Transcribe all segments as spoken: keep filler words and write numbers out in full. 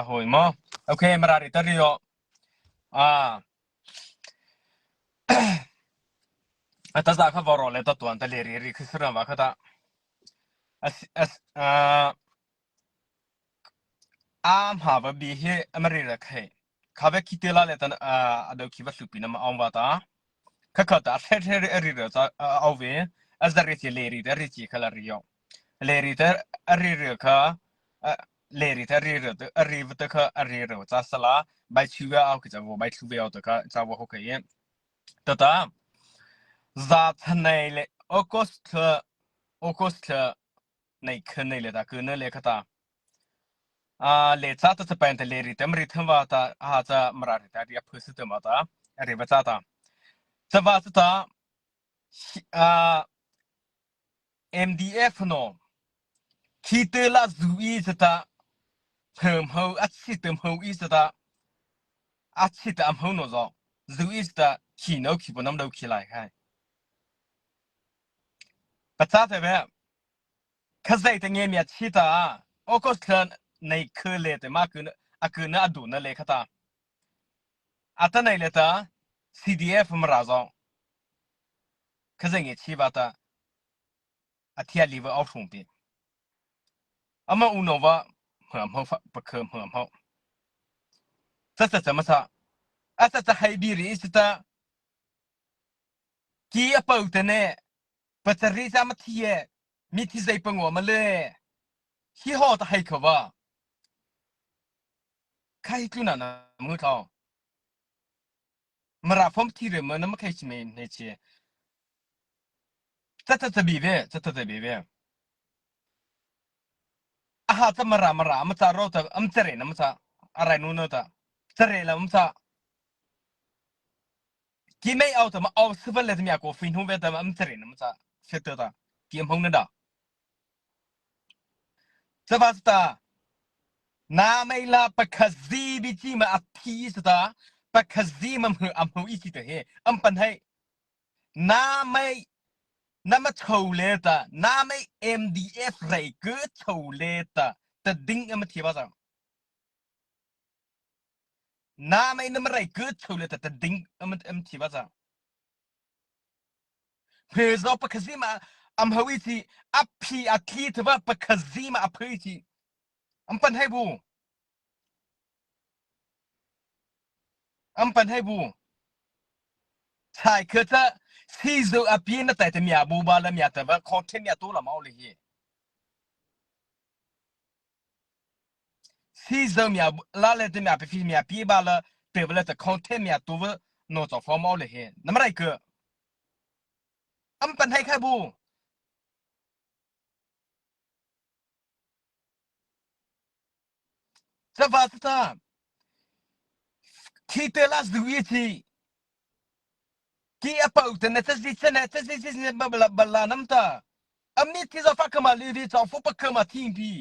Aho mo. Okay, Mara reih ta reih aw. Ah. Ata za kha vâro le ta tuan ta le reih reih kha sara va kha ta. As, as, ah, ama va bi he ama reih reih kha. Kha ve khi te la le ta, ah, a do khi va su pi na ma ang va ta. Kha kha ta, a the the a reih reih ta, a, a ve, a za reih chi le reih ta reih chi kha la reih aw. Le reih ta a reih reih kha, a, le reih ta reih reih ta a reih va ta kha a reih reih cha sala, bai chu ve aw ki cha vo, bai chu ve aw ta kha cha vo ho kha ye. Ta ta, za cha nei le, August, August, nei kha nei le ta, kha nei le kha ta. A, le cha ta cha pen ta le reih ta, Mara reih ta va ta, a cha Mara reih ta reih a phu si ta ma ta, a reih va cha ta. Cha va cha ta, hi, a, M D F no, khi te la zu i cha ta, hmô hmô, a chi te hmô i cha ta, a chi ta a hmô no zo, zu i cha ta, khi no khi bo nam do khi lai khai. Pa cha ta ve, Khazia ta nge mia chi ta, August kha nei kha le te ma kha na, a kha na a du na le kha ta. Ata nei le ta, C D F Mara zo. Khazia nge chi va ta, a thia li va aw hung pi. Ama u no va, hmô hmô fa, pa kha hmô hmô. Cha cha cha ma cha. A cha cha hai bi reih si ta. Ki a pau te ne, pa cha reih cha ma thi e, mi thi zai pa ngo ma le. Hi ho ta hai kha va. Khai tu na na mu thao. Mara form thi re ma na ma khai chi me ne chi. Cha cha cha bi ve, cha cha cha bi ve. Aha cha Mara, Mara, ama cha ro ta, ama cha reih na ma cha, a rai nu na ta. Cha reih la ma cha. Ki mei aw ta ma aw si va le ta mia ko fin hu ve ta ma ama cha reih na ma cha. Se ta ta. Ki am hong na da. Cha va cha ta. Na mei la pa kha zi bi chi ma a thi sa ta. Pa kha zi ma hmô a hmô i chi ta he. Am pan hai. Na mei, na ma chô le ta, na mei M D F rei kha chô le ta, ta ding ama thi va cha. Na mei na ma rei kha chô le ta, ta ding ama, ama thi va cha. Hmô zo pa kha zi ma, am hmô i chi, a phi a thi ta va pa kha zi ma a phi chi. Am pan hai bu. Am pan hai bu. Chai kha cha, si zo a pi na tai ta mia bu ba la mia ta va, khong the mia tu la mau le hi. Si zo mia bu, la le ta mia pi fi mia pi ba la, te ba la ta khong the mia tu va, no zo fo mau le hi. Na ma rai kha. Am pan hai khai bu. Cha va cha ta. Khi te la zu i chi. Ki a pau te ne cha zi cha ne cha zi zi ne ba la, ba la nam ta. A mi thi zo fa kha ma li ri zo fo pa kha ma thi bi.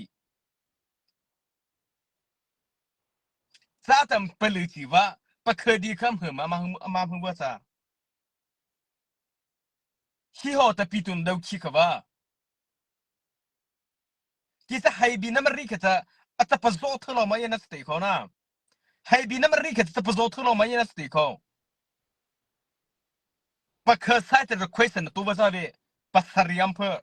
Cha tam pa lu chi va, pa kha di kham hmô ma, ma hmô, ma hmô va cha. Hi ho ta pi tun do khi kha va. Ki cha hai bi na ma ri kha cha, a cha pa zo thu lo ma ye na sti kho na. Hai bi na ma ri kha cha pa zo thu lo ma ye na sti kho. Pa kha sai ta request na tu va sa ve, pa sa ri am pha.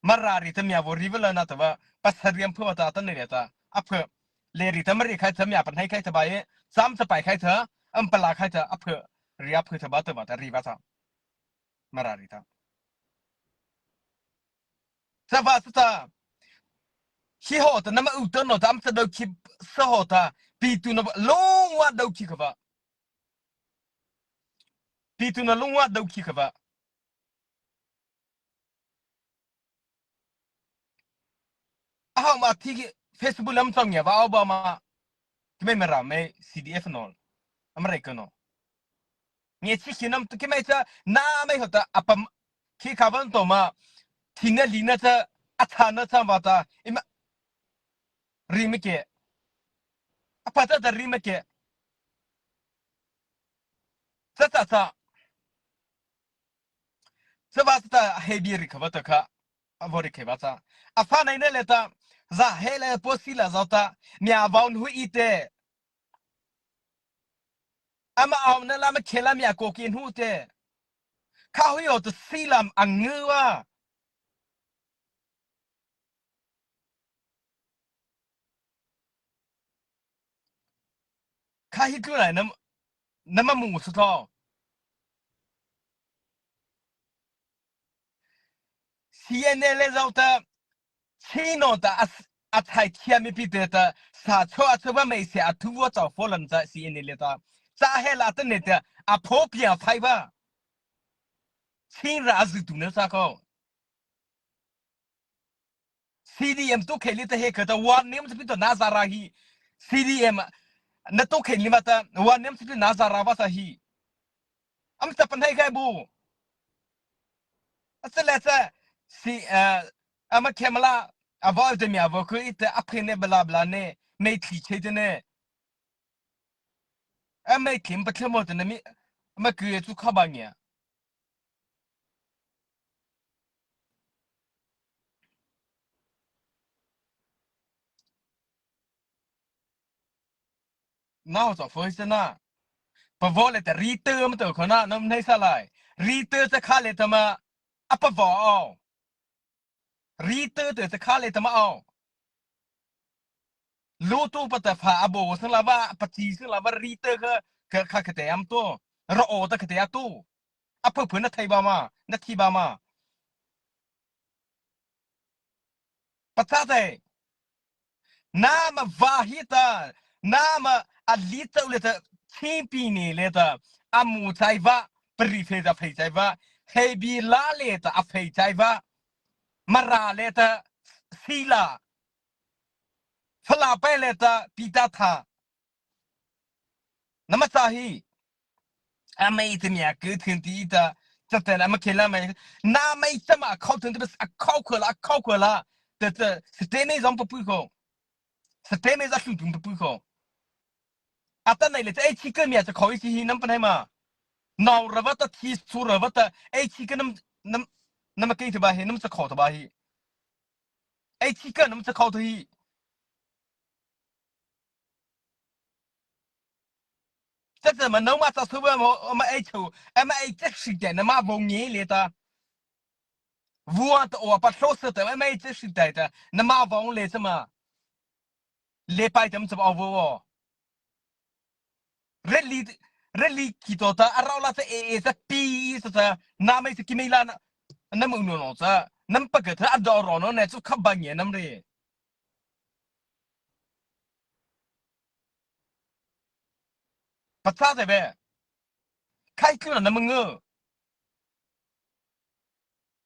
Mara ri ta mia vo ri va la na ta va, pa sa ri am pha va ta ta ne ri ta. A pha, le ri ta ma ri khai ta mia pa nai khai ta ba ye, sam cha pai khai ta, am pa la khai ta, a pha, ri a pha ta ba ta va ta ri va ta. Mara ri ta. Cha va cha ta. Hi ho ta na ma u ta no ta am cha do khi sa ho ta. Pi tu na va, long wa do khi kha va. Pi tu na long wa do khi kha va. A hau ma thi Facebook lam chang ya va au ba ma. Ki mei Mara mei C D F no. Am rai kha no. Nge chi khi nam tu ki mei cha na mei ho ta a pam khi kha van to ma. Thi na li na cha a cha na cha va ta. I ma. Ri mi ke. A pa ta ta ri mi ke. Cha cha cha. Cha va cha ta hei bi ri kha va ta kha. A vo ri kha va cha. A fa nai na le ta. Za he la po si la zao ta, mia vau nu i te. Ama au na la ma khe la mia ko ki nu te. Kha hui o ta si lam ang ngu wa. Kha hi tu lai na, na ma mu su tho. C N L zao ta, Chin no ta a, a thai thia mi pi te ta, sa cho a cho ba mai se a tu wo zao fo lan za C N L ta. Za he la ta ne ta, a pho pia phai ba. Chin ra a zu tu ne sa ko. C D M tu khei li ta he ka ta wan nem sa pi to na za ra hi. C D M na tu khei li ma ta wan nem sa pi na za ra ba sa hi. Am sa pan hai kai bu. A sa le sa si, eh, ama khe ma la, a va de mi a va ku i ta a phe ne bla bla ne, mei thi che te ne. A mei thi ma pa the mo te ne mi, ma ku e chu kha ba ngia. Na ho sa fo se na. Pa vo le ta ri te ma to kho na, nom nei sa lai. Ri te sa kha le ta ma, a pa vo o. Ri te te sa kha le ta ma o. Lu tu pa ta pha a bo sung la va, pa chi sung la va ri te kha, kha, kha, kha te am tu. Ro o ta kha te a tu. A phu phu na thai ba ma, na thi ba ma. Pachâ thei. Nama va hi ta, nama a li chau le ta, chimpi ni le ta, a mu chai va, pari phei ta phei chai va, hei bi la le ta a phei chai va, Mara le ta, sila, Fala pai le ta, pi ta tha. Nama cha hi. Amai te mia ke thun ti ta. Cha te na ma ke la mai. Na mai cha ma khau thun ti ba a khau kho la, a khau kho la. Te te, state mei zong pa pui kho. State mei za thun thun pa pui kho. Ata nai le cha ei chi ke mia cha khau ei chi hi nam pa nai ma. Nau ra va ta thi su ra va ta. Ei chi ke nam, nam, nam ke te ba hi, nam cha khau ta ba hi. Ei chi ke nam cha khau ta hi. Cha cha ma no ma cha su ba mo, ma ei chu, ma ei cha si te na ma vo nge le ta. Vua ta o pa so se ta, ma ei cha si te ta, na ma vo le cha ma. Le pai tam cha ba vo. Rally, rally ki to ta, a rau la cha e e cha pi sa cha, na mai cha ki mei la na, na mu no no cha, nam pa ke ta a do ro no ne chu kha ba nge nam re. Pachâ thei ve. Khai tlu na nama ngu.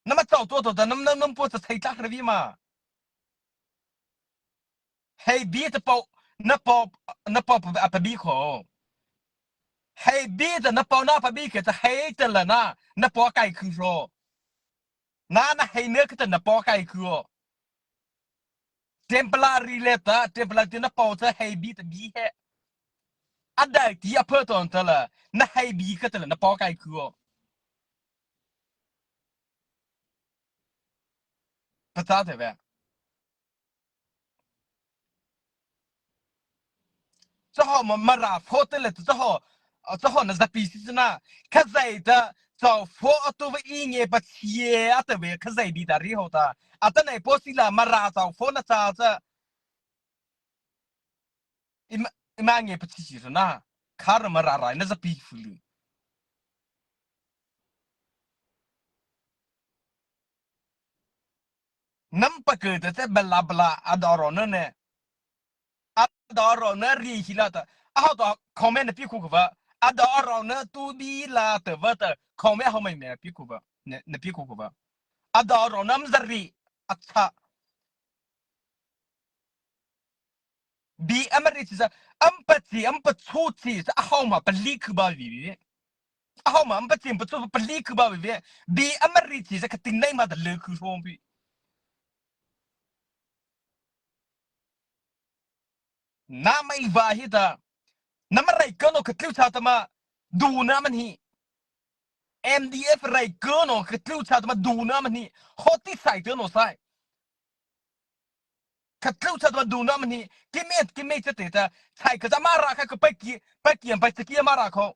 Nama chau to to ta nam nam nam po cha thei tla hra vi ma. Hei bi ta pau, na pau, na pau pa, pa bi kho. Hei bi ta na pau na pa bi ke ta hei ta la na, na pau kai khu ro. Na na hei ne ke ta na pau kai khu ro. Temporary le ta, temporary na pau ta hei bi ta bi he. A dai ti a phe ton ta la, na hei bi ka ta la, na pau kai khu. Pachâ thei ve. Cha ho ma Mara pho te le cha ho, cha ho na za pi si na. Kha zai ta, cha pho a to ve i nge pa chi e a ta ve, kha zai bi ta ri ho ta. A ta nai po si la Mara cha pho na cha cha. Ima, ima nge pa chi chi na. Kha ra Mara ra na za pi fu lu. Nam pa ke ta cha bala bala a do ro na ne. A do ro na ri hi la ta. A ho to comment na pi khu khu va. A do ro na tu bi la ta va ta. Comment ho mai me pi khu va. Ne, ne pi khu khu va. A do ro na mza ri. A cha. Bi ama ri chi sa. Am pa chi, am pa chu chi sa. A ho ma pa li khu ba vi vi. A ho ma am pa chi, am pa chu pa li khu ba vi vi. Bi ama ri chi sa ka ting nai ma ta le khu so bi. Nama i va hi ta. Nama rai ko no ka tliu cha ta ma. Du na man hi. M D F rai ko no ka tliu cha ta ma du na man hi. Ho ti sai te no sai. Kha tlu cha ta dona mani, keimo, keimo cha te ta, chai kha cha Mara kha kha pa ki, pa ki, pa cha ki Mara kho.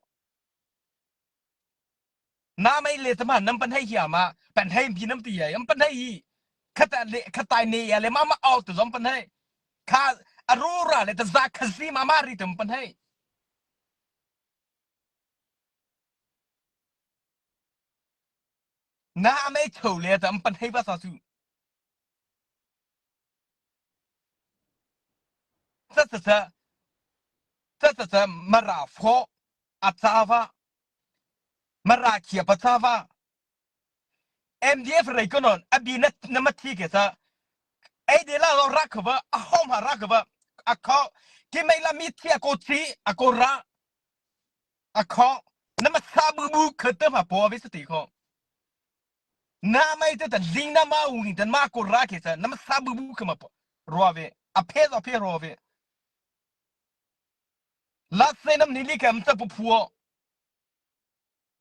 Nama ei le ta ma nama pahno hia ma, pahno pi nama ti ya, nama pahno hi. Kha ta le, kha ta ne ya le ma ma au ta zom pahno. Kha a ru ra le ta za kha zi ma ma ri ta pahno. Nama ei chô le ta pahno ba sa su. Cha cha cha, cha cha cha Mara pho a cha va, Mara ki a pa cha va. M D F rei ko non, a bi na, nama thi ke cha. Ei de la lo ra kha va, a hom ha ra kha va, a kho, keimo la mi thi a ko chi, a ko ra. A kho, nama sa bu bu kha ta ma po ve sa ti kho. Nama ei ta ta ling nama u ni ta ma ko ra ke sa, nama sa bu bu kha ma po. Ro ve, a phe zo phe ro ve. La se nama ni li kha ma sa pu phuo.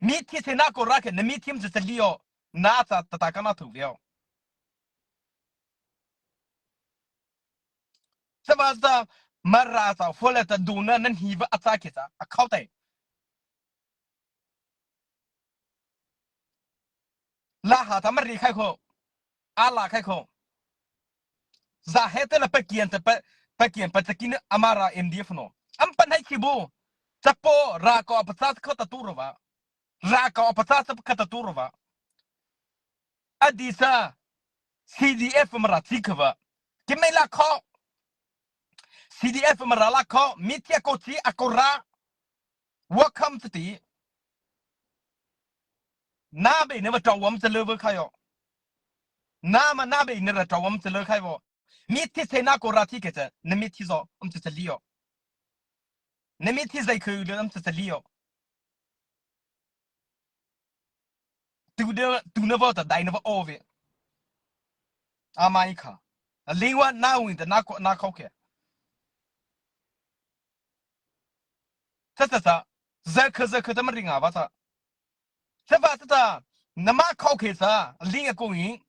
Mi thi se na ko ra ke, na mi thi ma sa sa li o. Na sa ta ta ka na thu ve o. Sa va sa, Mara sa, fo le ta dona na hi va a cha ke sa, a khau tai. La ha ta ma ri khai kho, a la khai kho. Za he te la pa kian ta pa, pa kian pa cha ki na a Mara M D F no. Am pa nai ki bu. Cha po, ra ko pa cha kho ta tu ro va. Ra ko pa cha cha kho ta tu ro va. A di sa, C D F Mara chi kha va. Keimo la kho. C D F Mara la kho, mi thi a ko chi a ko ra. Welcome to ti. Na be ne va tao wam cha le va khai yo. Na ma na be ne ra tao wam cha le khai vo. Mi thi se na ko ra thi ke cha, na mi thi zo, um cha cha li yo. Na mi thi zai khu le um cha cha li yo. Tu de, tu na va ta dai na va o ve. A mai kha. A ling wa na win ta na ko, na khau ke. Cha cha cha. Za kha za kha ta ma ri nga va cha. Cha va cha cha. Na ma khau ke cha. A ling a ko yin.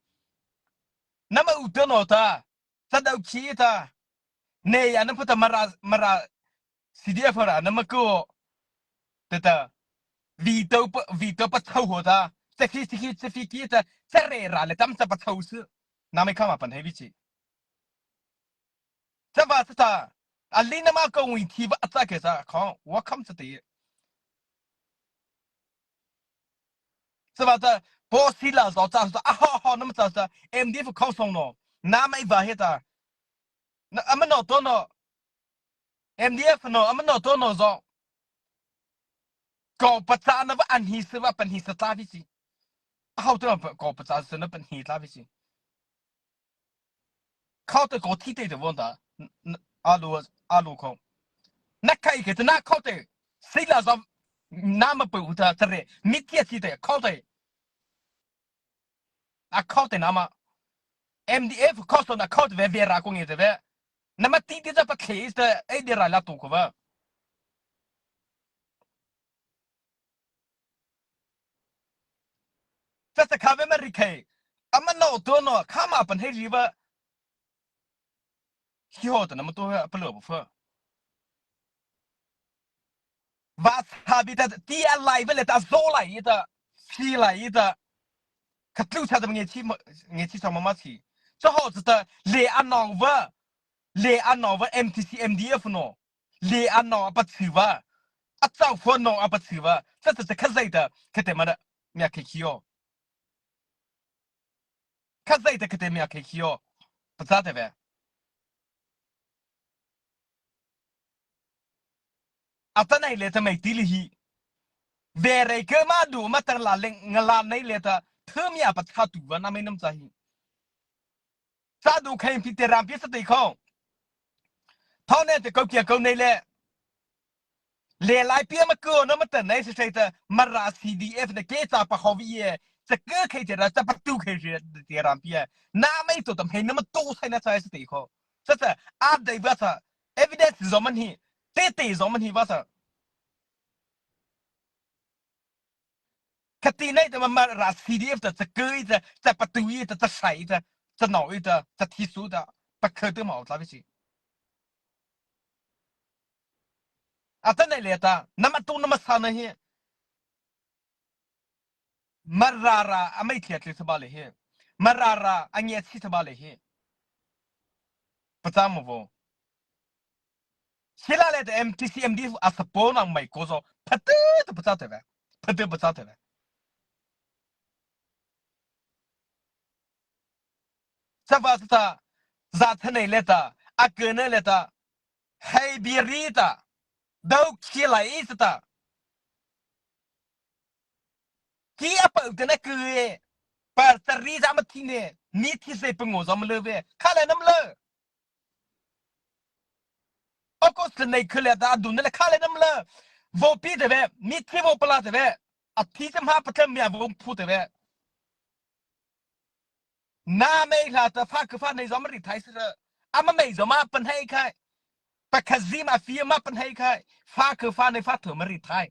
Na ma u ta no ta. Cha dau ki ta. Ne ya na pa ta Mara, Mara C D F ra na ma ko. Ta ta. Vi to pa, vi to pa chau ho ta. Cha fi, cha fi, cha fi ki ta. Cha re ra le tam cha pa chau su. Na me kha ma pan he vi chi. Cha va cha cha. A li na ma ko wi thi va cha ke cha. Kho, wa kham cha ti. Cha va cha, po si la zo cha cha, a ho ho na ma cha cha, M D F khau song no. Na mai va he ta. Na, a ma no to no. M D F no, a ma no to no zo. Ko pa cha na va an hi se va pan hi sa ta vi si. A ho to pa, ko pa cha se na pan hi ta vi si. Khau te ko thi te te von ta. N-, n-, a lu, a lu ko. Na khai ke te na khau te. Si la zo. Na ma pu ta cha re. Mi ti a si te khau te. A khau te na ma. M D F khau so na khau te ve ve ra ko nge te ve. Na ma ti ti za pa khe is te ei de ra la tu ko va. Cha cha kha ve ma ri khe. A ma no to no kha ma pan he ri va. Hi ho ta na ma to ha pa lo ba fa. Va sa bi ta ti a lai ve le ta zo lai ta. Si lai ta. Kha tlu cha ta nge chi ma, nge chi sa ma ma chi. Cha ho cha ta le a no va. Le a no va M T C M D F no. Le a no a pa chi va. A chau fo no a pa chi va. Cha cha cha kha zai ta. Kha te ma da. Mia khe ki yo. Kha zai ta kha te mia khe ki yo. Pa cha te ve. A ta nai le ta mai ti li hi. Ve rei ke ma du ma ta la leng nga la nai le ta. Thơ mia pa cha tu va na mai nam cha hi. Cha du khai pi te ram pi sa te kho. Thau ne te kau kia kau nei le. Le lai pia ma ko na ma ta nei sa sai ta Mara C D F na ke cha pa ho vi e. Cha ke khai te ra cha pa tu khai te ram pia. Na mai to tam hei na ma to sai na sai sa te kho. Sa sa a dai va sa evidence zo man hi. Te te zo man hi va sa. Kha ti nei ta ma Mara C D F ta cha ke ta cha pa tu i ta cha sai ta cha no i ta cha thi su ta. pakha tu ma o tla bi si. Atanoh liata nama tu nama sa na hi. Mara râh a mei thei thei sa ba le hi. Mara râh a ngia chi sa ba le hi. Pachâ ma vo. Sila le ta M T C M D F a support na mei ko zo. Patu tu pachâ te ve. Patu pachâ te ve. Sa va sa ta. Za thane le ta. A ke ne le ta. Hei bi ri ta. Dau ki lai sa ta. Ki a pau te na ke e. Pa ta ri za ma thi ne. Ni thi se pe ngo za ma le ve. Kha le nam le. August le nei khe le ta du ne le kha le nam le. Vo pi te ve. Ni thi vo pala te ve. A thi se ma pa te mi a vo phu te ve. Na mei la ta fa ke fa nei za ma ri thai se. A ma mei za ma pan hei khai. Pa kha zi ma fi ma pan hei khai. Fa ke fa nei fa te ma ri thai.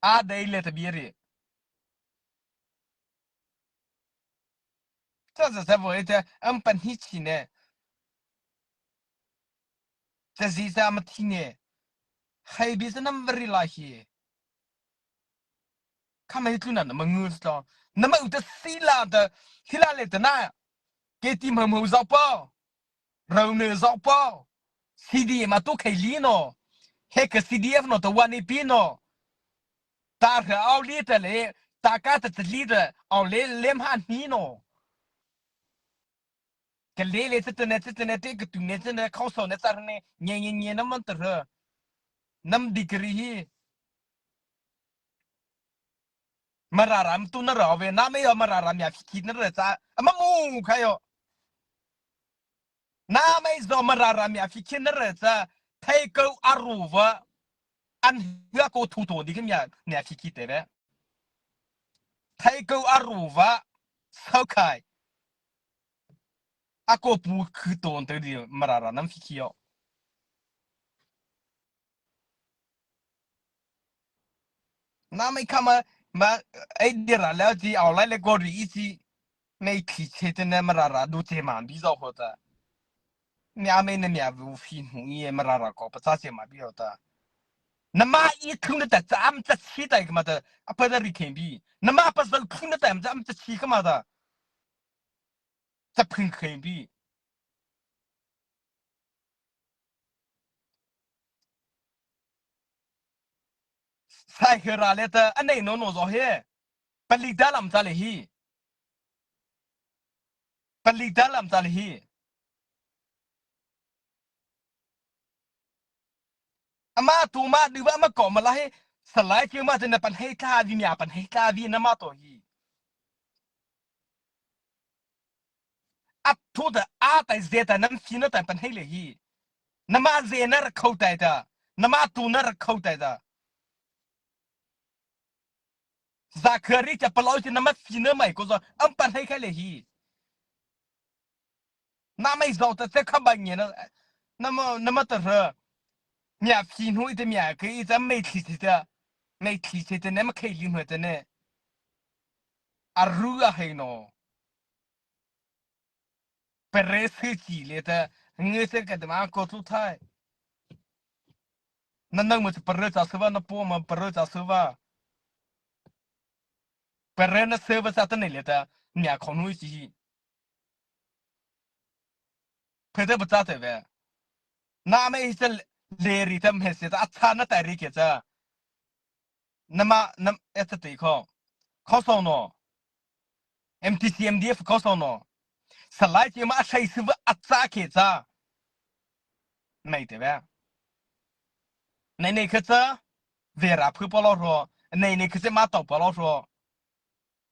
A dei le ta bi ri. Cha cha cha vo e te, am pan hi chi ne. Cha zi cha ma thi ne. Hai bi cha nam vari la hi. Kha ma hi tlu na na ma ngu sto. Na ma u ta si la ta. Hi la le ta na. Ke ti ma ma u za pa. Rau ne zao pau. C D F ma tu khai li no. He ka C D F no ta wa ni pi no. Ta rha au li ta le. Ta ka ta ta li ta. Au le lem ha ni no. Ka le le ta ta ne ta ta ne te ka tu ne ta ne khau so ne ta ne. Nye nye nye nam man ta rha. Nam degree hi. Mara râh tu na râh ve, na mei yo Mara râh mia phi ki na râh cha, ama mu kha yo. Na mei zo Mara râh mia phi ki na râh cha, thei ko a ru va, an hua ko thu to di ke mia, mia phi ki te ve. Thei ko a ru va, sau khai. A ko pu khu to te di Mara râh nam phi ki yo. Na mei kha ma, ma, ei di ra leo chi, au lai le ko ri i chi. Mei khi che te ne Mara râh du che ma bi zo ho ta. Mia mei ne mia vu fi nu i e Mara râh ko pa cha che ma bi ho ta. Na ma i thu na ta cha am cha chi ta i ka ma ta. A pa da ri khen bi. Na ma pa zo thu na ta am cha am cha chi ka ma ta. Cha phun khen bi. Sai hera le ta, a nei no no zo he. Pali da lam cha le hi. Pali da lam cha le hi. Ama tu ma du ba ma ko ma la hi. Salai ki ma te na pan hei ta vi mia pan hei ta vi na ma to hi. A thu ta a tai ze ta nam fi na ta pan hei le hi. Na ma ze na ra khau tai ta. Na ma tu na ra khau tai ta. Za khari cha pa lo chi na ma fi na mai ko zo. Am pan hei khai le hi. Na mei zo ta te kha ba nge na. Na ma, na ma ta ra. Mia fi nu i te mia ke i ta mei thli te ta. Mei thli te te ne ma khai li nu te ne. A ru a hei no. Pere se chi le ta, nge se ka ta ma ko tu thai. Na nang mo pere cha se va, na po ma pere cha se va. Pere na se va sa ta nei le ta, nya ko nu chi hi. Pe te ba cha te ve. Na mei se le ri ta me se ta, a cha na ta ri ke cha. Nama, nam, e ta tei ko. Ko so no. M T C M D F ko so no. Salai chi ma a sai su va a cha ke cha. Nei te ve. Nei nei ke cha. Ve ra phu pa lo ro. Nei nei ke cha ma to pa lo ro.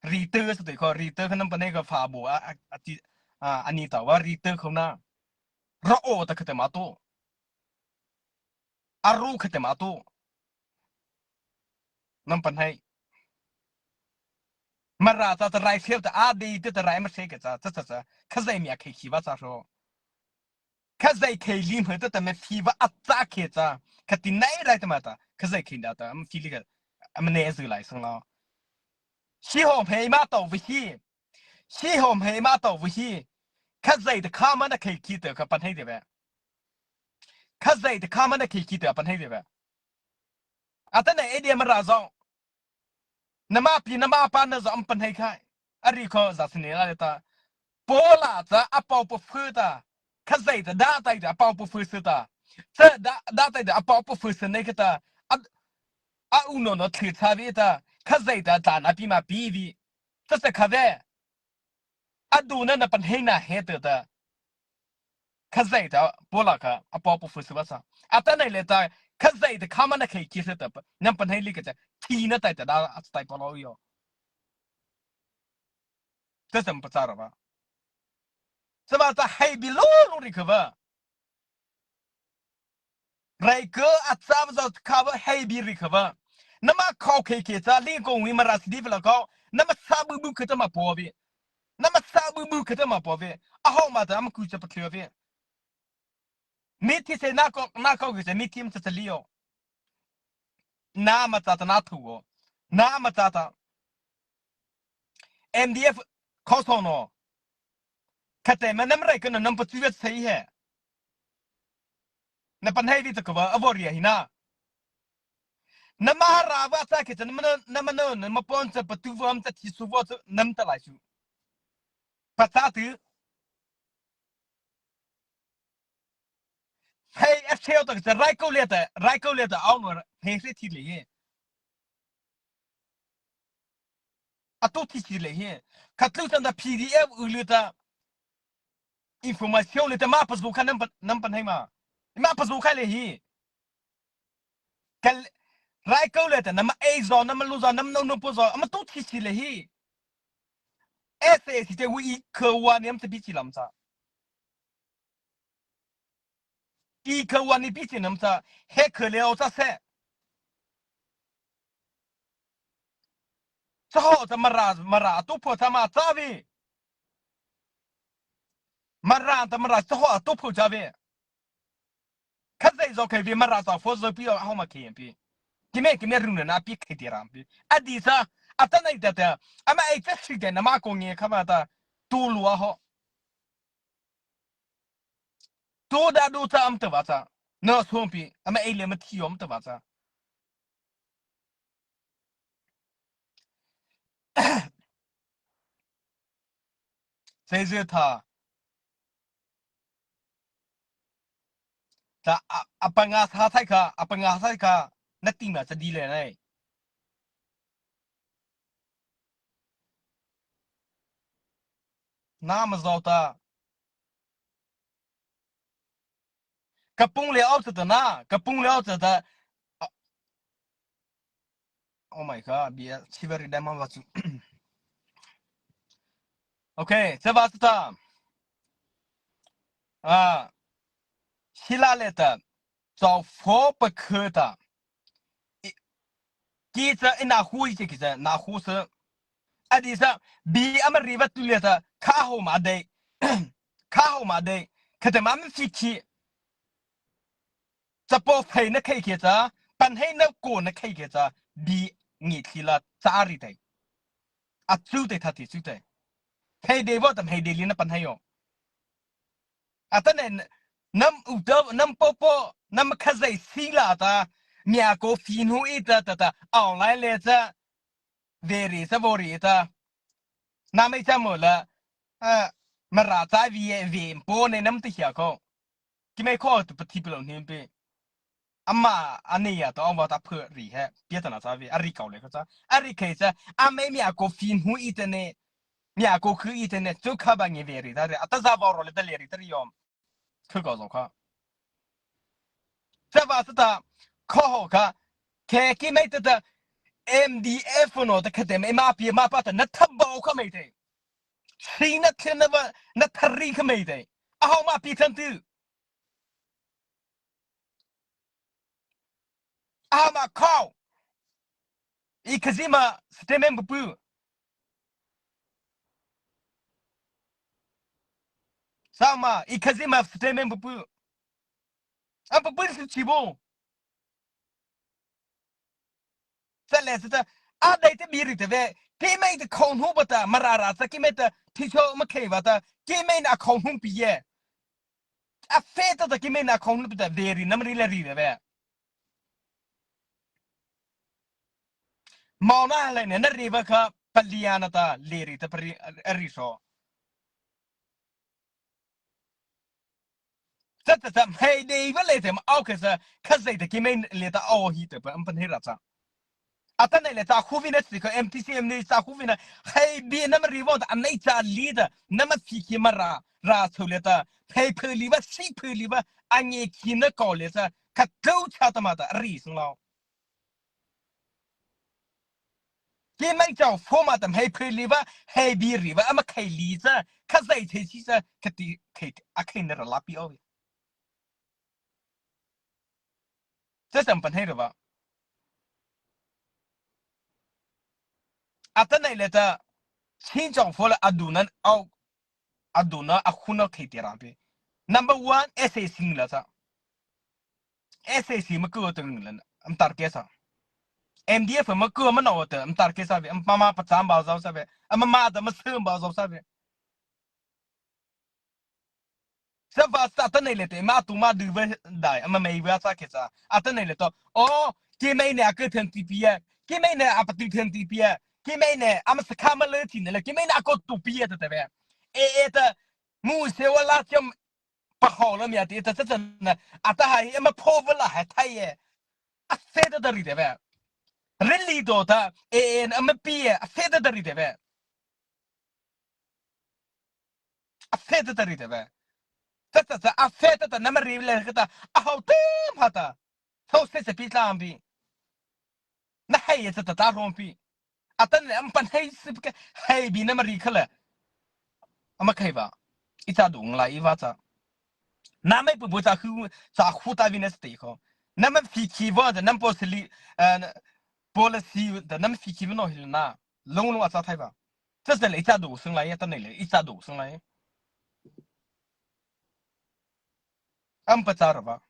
Ri te sa tei ko. Ri te ka nam pa nei ka fa bu a, a, a ti, a, a ni ta va ri te ko na. Ro o ta ke te ma to. A ru kha te ma to. Nam pan hai. Mara cha ta rai fiu ta a dei te ta rai ma se ke cha, cha, cha, cha. Kha zai mia khai ki va cha so. Kha zai khai li ma ta ta me fi va a cha ke cha. Kha ti nai rai ta ma ta. Kha zai khai da ta, am fi li ka. Am ne zu lai sang lo. Shi ho phei ma to vi shi. Hi hawh mei ma tao vu hi. Khazia ta khâ ma na khei ki ta ka pahno dei ve. Khazia ta khâ ma na khei ki ta pahno dei ve. Atanoh ei dei Mara zy. Nama pi nama pa na zy ama pahno khai. A ri kho za sini la le ta. Paw la cha a paw paw phu ta. Khazia ta da tai ta a paw paw phu su ta. Cha da da tai ta a paw paw phu su nei ka ta. A, a u no no thli cha vi ta. Khazia ta ta na pi ma pi vi. Cha cha kha ve. A du na na pahno na he ta ta. Khazia ta paw la kha a paw paw phu su va sa. Atanoh le ta. Khazia ta khâ ma na khei ki sa ta. Na pahno li ka cha. Thi na tai ta da a tai paw lo yo. Cha cha ma pa cha ra va. Cha va cha hei bi lo lo ri kha va. Rai ka a cha va za kha va hei bi ri kha va. Nama khao khei ke cha ling kong wi Mara sidi va la khao. Nama sa bu bu kha ta ma paw vi. Nama sa bu bu kha ta ma paw vi. A hawh ma ta ama ku cha pa thli vi. Mi thi se na ko na ko ke se mi thi ma cha cha li yo. Na ma cha ta na thu wo. Na ma cha ta. M D F khao so no. Khate ma nam rai ka no nam pa chu ve sei he. Na pahno vi ta ka va a vo ri hi na. Nama ra va cha ke cha nama nama no nama pon cha pa tu va am cha thi su va cha nam ta lai su. Pa cha tu. Hei a cheu ta cha rai ko le ta rai ko le ta au no hei se thi le he. A tu thi chi le he. Kha tlu chan ta P D F u lu ta. Information le ta ma pa zu kha nam pa nam pa hei ma. Ma pa zu kha le hi. Ka rai ko le ta nama ei zo nama lu zo nama no no po zo ama tu thi chi le hi. S A C te wi i kha wa ni am ta bi chi lam cha. I kha wa ni pi chi nam cha, he kha le o cha se. Cha ho cha Mara, Mara tu pho cha ma cha vi. Mara ta Mara cha ho tu pho cha vi. Khazia zo khei vi Mara cha pho zo pi o ho ma khei pi. Ki me ki me ru na na pi khei ti ram pi. A di cha, a ta nai ta ta. Ama ei cha si de nama ko nge kha ma ta. Tu lu a ho. Tu da du cha am ta va cha. Na song pi, ama ei le ma thi om ta va cha. Sei zia tha. Ta a, a pa nga sa thai kha, a pa nga sa thai kha. Na ti ma cha di le nai. Na ma zo ta. Ka pung le au cha ta na, ka pung le au cha ta. Oh my God, bia chivari dai ma va chu. Okay, cha va cha ta. Ah, sila le ta. Chau pho pa kha ta. Ki cha i na hui chi ki cha na hu sa. A di sa bi ama ri va tu le ta kha ho ma dei. Kha ho ma dei. Kha te ma mi chi chi. Cha po phei na khei ke cha. Pan hei na ko na khei ke cha. Bi ngi thi la cha ri dei. A chu te tha ti chu te. Hei dei vo tam hei dei li na pan hei yo. Atanoh nam u ta nam po po nam khazia si la ta mia ko fi nu i ta ta ta online le cha ve ri cha vo ri ta na mai cha mo la a Mara cha vi e ve po ne nam ti hia ko ki mai ko tu pa thi pa lo ni pe ama a ne ya to va ta phe ri he pia ta na cha ve a ri kau le ko cha a ri khei cha a mai mia ko fi nu i ta ne mia ko khu i ta ne chu kha ba ngi ve ri ta re a ta za vo ro le ta le ri ta ri yom. Kha ko zo kha. Cha va sa ta kho ho kha. Khe ki mai ta ta M D F no ta kha te mai ma pi ma pa ta na tha bo kha mai te. Si na the na va na tha ri kha mai te. A ho ma pi than tu. A ma khau. I khazima statement bu pu. Sama, i khazima statement bu pu. A bu pu si chi bo. Sa le sa ta. A dai te bi ri te ve. Keimo ta khonung pa ta, Mara râh cha keimo ta, thi cho ma khei pa ta, keimo na khonung pi e. A fe ta ta keimo na khonung pi ta, vei ri nama ri la ri ve. Mawna le ne, na ri va kha, palia na ta, le ri ta pari, a ri so. Cha cha cha, hei dei va le te ma au ke sa, kha zai ta keimo le ta au hi te pa, am pan hei ra cha. Atanoh le cha khu vi na si ko M T C M ni cha khu vi na, hei bi nama ri va ta, anei cha li ta, nama fi ki Mara, râh chô le ta, hei phe li va, si phe li va, a nge ki na ko le cha, kha tau cha ta ma ta, ri sung lao. Keimo chau pho ma ta hei phe li va, hei bi ri va, ama khei li cha, kha zai thei chi cha, kha ti khei, a khei na ra la pi o. Cha sam pan hei ra va. Atanoh le ta, Chin chau pho la a du nan au, a du na a khu na khei te ra pi. Number one, S A C la cha. S A C ma ku ta nglan, am tar ke sa. M D F ma ku ma no ta, am tar ke sa ve, am ma ma pa cham ba zau sa ve, am ma ma ta ma sum ba zau sa ve. Sa va sa atanoh le te, ma tu ma du ve dai, am ma mei ve sa ke sa. Atanoh le to, o, keimo ne a ke thang ti pi e, keimo ne a pa tu thang ti pi e, keimo ne, am sa kha ma le ti ne le, keimo ne a ko tu pi e ta ta ve. E, e ta, mu se wa la cham, pa ho la mi a ti ta cha cha na, a ta hai, am pho va la hai thai e. A fe ta ta ri te ve. Ri li do ta, e, e, am pi e, a fe ta ta ri te ve. A fe ta ta ri te ve. Cha cha cha, a fe ta ta nama ri le ka ta, a hau te ma ta. Thau se se pi tla am pi. Na hei e cha ta ta rom pi. Atanoh le am pan hei si pi ke, hei bi nama ri kha le. Ama khei va. I cha du nglai i va cha. Nama pu bu cha khu, cha khu ta vi na sti ko. Nama fi ki va ta, nama policy, eh, policy ta, nama fi ki va no hi na. Long long a cha thai va. Cha cha le i cha du sung lai, atanoh le i cha du sung lai. Am pa cha ra va.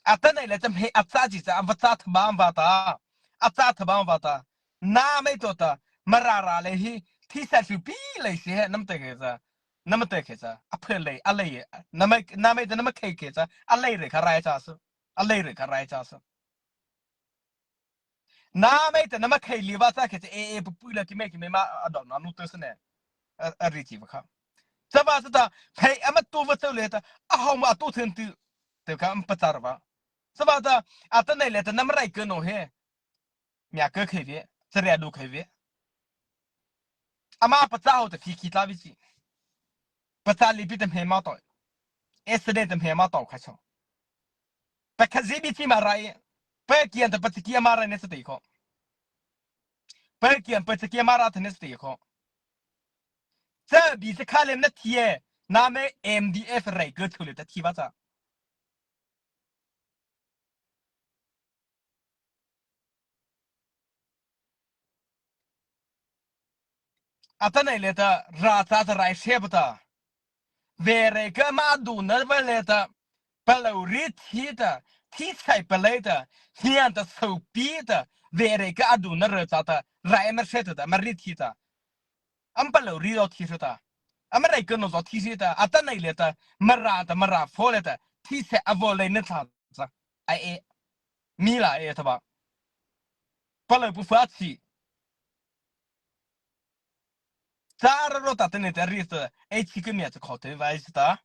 Atanoh le cha hei a cha chi cha, a va cha tha ba va ta. A cha tha ba va ta. Nama to ta, Mara râh le hi, thi sa su pi le si he, nama te ke cha. Nama te ke cha. A phe le, a le, nama, nama ta nama khei ke cha. A le re kha rai cha su. A le re kha rai cha su. Nama ta nama khei li va cha ke cha, e, e, pu pu la keimo keimo ma a do na nu te sa ne. A, a ri chi va kha. Sa va sa ta, hei, ama tu va chau le ta, a hau ma tu thang tu. Te kha am pa cha ra va. Sa va ta, atanoh le ta nama rai ke no he. Mia ke khei ve, cha ria du khei ve. Ama pa cha ho ta fi ki tla vi chi. Pa cha li pi ta hme ma to. Accident ta hme ma to kha cho. Pa kha zi bi chi ma rai. Pa kian ta pa chi ki ma rai ne sa te ko. Pa kian pa chi ki ma ra ta ne sa te ko. Cha bi cha kha le na thi e. Nama M D F rai ke chu le ta thi va cha. Atanoh le ta, râh cha ta rai se pa ta. Vei rai ka ma du na va le ta. Palôh ri thi ta. Thi sai palôh ta. Hian ta sau pi ta. Vei rai ka a du na râh cha ta. Rai ma se ta ta. Ma ri thi ta. Am palôh ri lo thi se ta. Am rai ka no zo thi se ta. Atanoh le ta. Mara ta, Mara pho le ta. Thi sai a vo le na cha. Cha. A e. Mi la e ta ba. Palôh pu fa chi. Cha ra ro ta te ne te ri ta. E chi ke mi a cha kho te va e ta.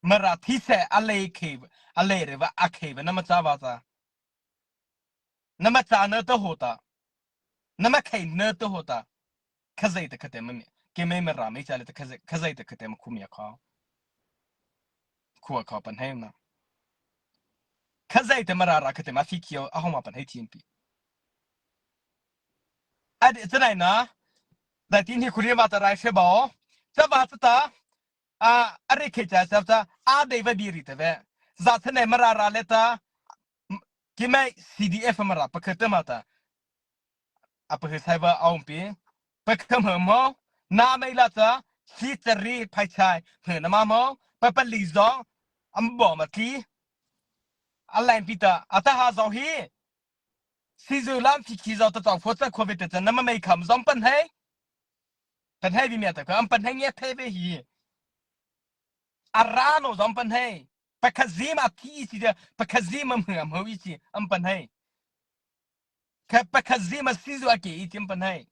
Mara thi sai a le khei, a le re va a khei va nama cha va cha. Nama cha na ta ho ta. Nama khei na ta ho ta. Khazia ta khate ma mi. Keimo Mara mei cha le ta khazia, khazia ta khate ma khu mi a kha. Khu a kha pan hei na. Khazia ta Mara râh khate ma fi ki o, a ho ma pan hei thim pi. A di, cha nai na. Da tin hi khu ri ma ta rai se ba o. Cha va cha ta. A, a ri khei cha sa cha. A dei va bi ri ta ve. Za cha nai Mara râh le ta. Keimo C D F Mara pa kha ta ma ta. A pa kha sai va a um pi. Pa kha ma mo. Nama la cha. Si cha ri phai chai. Hme na ma mo. Pa pa li zo. Am bo ma ti. A lai pi ta. A ta ha zo hi. Sizu lam phi khi zo ta tawh pho cha kho ve ta cha nama mei kham zom pan hei. Pan hei bi mia ta ka am pan hei nge thei ve hi. Ara no zom pan hei. Pakha zi ma thi i chi de, pakha zi ma mham ho i chi am pan hei. Ka pakha zi ma sizu a ke i chi am pan hei.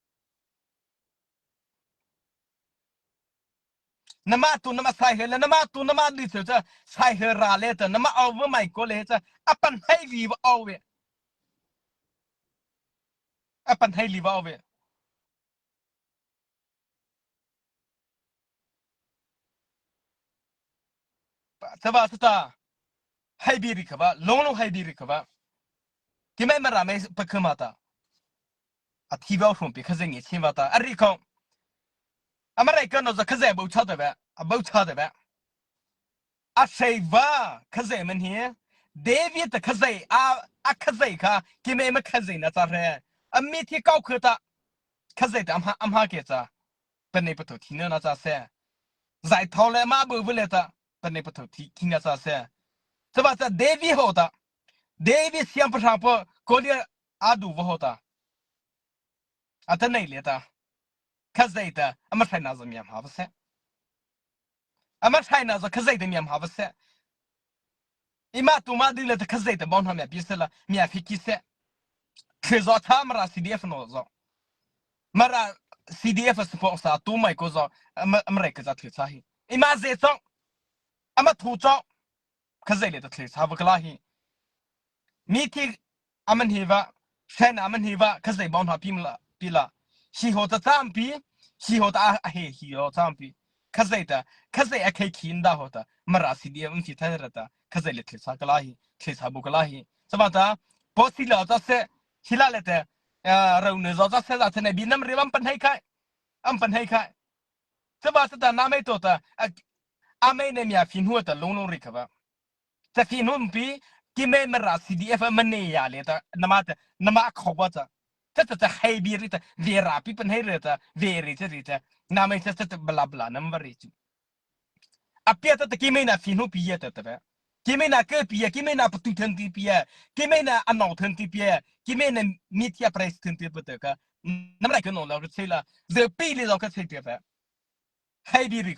Nama tu nama sai he le, nama tu nama di chu cha sai he ra le ta, nama au va mai ko le cha, a pan hei li va au ve. A pan hei li va au ve. Chava sata, hei bi ri khava, long long hei bi ri khava. Keimo Mara mei pakha ma ta. A thi va hrum pi Khazih nge chin va ta. A ri khong. Ama rai ka no za Khazih bau cha ta ve. A bau cha ta ve. A sei va Khazih man hi. David ta Khazih a, a Khazih kha, keimo ma Khazih na cha re. A mi thi kau kha ta. Khazih ta am ha, am ha ke cha. Panei patho thi na cha se. Zai thau le ma bu vu le ta. Panei patho thi, thi na cha se. Chava cha David ho ta. David siam pa hra po, ko le a du va ho ta. A ta nei le ta. Khazih ta, ama sai na za miam ha va se. Ama sai na za Khazih ta miam ha va se. Ima tu ma di le ta Khazih ta bon ha mia pi se la, mia phi ki se. Khe zo cha Mara C D F no zo. Mara C D F support sa tu mai ko zo, ama, ama rai ka za thli cha hi. Ima ze zo. Ama thu zo. Khazih le ta thli cha va ka la hi. Mi thi aman hi va, shen aman hi va, Khazih bon ha pi mla, pi la. Shi ho ta cham pi, shi ho ta a, a he hi ho cham pi. Khazih ta, Khazih a khai khin da ho ta, Mara C D F um chi than ra ta, Khazih le thli cha ka la hi, thli cha bu ka la hi. Chava ta, po si la cha se, hi la le te, a, rau ne zo cha se za te ne bi nam ri am pan hei khai, am pan hei khai. Chava sata na mei to ta, a, a mei ne mia phin hu ta long long ri khava. Cha phi nun pi, keimo Mara C D F ma ne ya le ta, nama ta, nama khau ba cha. Cha cha cha hei bi ri ta, ve ra pi pan hei re ta, ve ri cha ri cha. Nama cha cha cha bla bla nam va ri chu. A pia ta ta keimo na phi nu pi ya ta ta ba. Keimo na ke pi ya, keimo na patu than ti pi ya, keimo na anau than ti pi ya, keimo na media press than ti pi ta ka. Nam rai ka no la ka che la, ze pi le la ka che ti ba. Hei bi ri